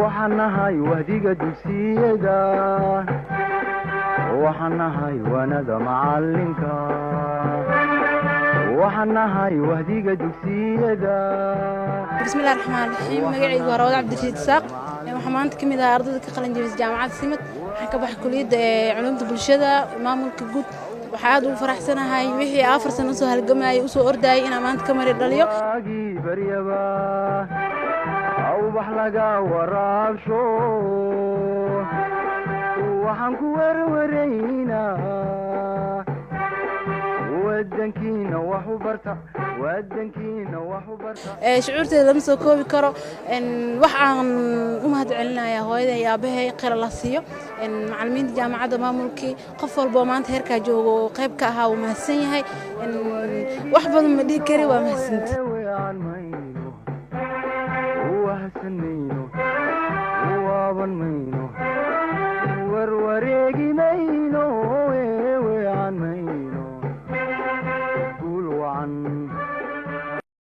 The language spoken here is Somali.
Waxaan nahay wahdiga dugsiyada, waxaan nahay waanada macalinka, waxaan nahay wahdiga dugsiyada. Bismillahi raxmaan raxiim. Magacaygu waa Rawad Cabdirashiid Isaaq. Waxaan maanta ka mid ahaa ardayda ka qalin jebisay Jaamacadda Simad. Waxaan ka baxay kuliyadda ee culuumta bulshada, maamulka guud. Waxaa aad ugu faraxsanahay wixii 4 sano usoo halgamayay, usoo ordayay, inaan maanta ka mari dhaliyo. Waagii baryaba awbax laga waraabsho, waxaan ku werwaraynaa wadankiina wax u barta, wadankiina wax u barta. Shucuurteeda lama soo koobi karo. Wax aan u mahad celinayaa hooyada iyo aabahay, khayr la siiyo, macallimiinta jaamacadda, maamulkii, qof walba oo maanta heerkaa joogo oo qayb ka ahaa wuu mahadsan yahay. Wax badan ma dhihi kari, waa mahadsanta. Weecan mayno, wahsanayno.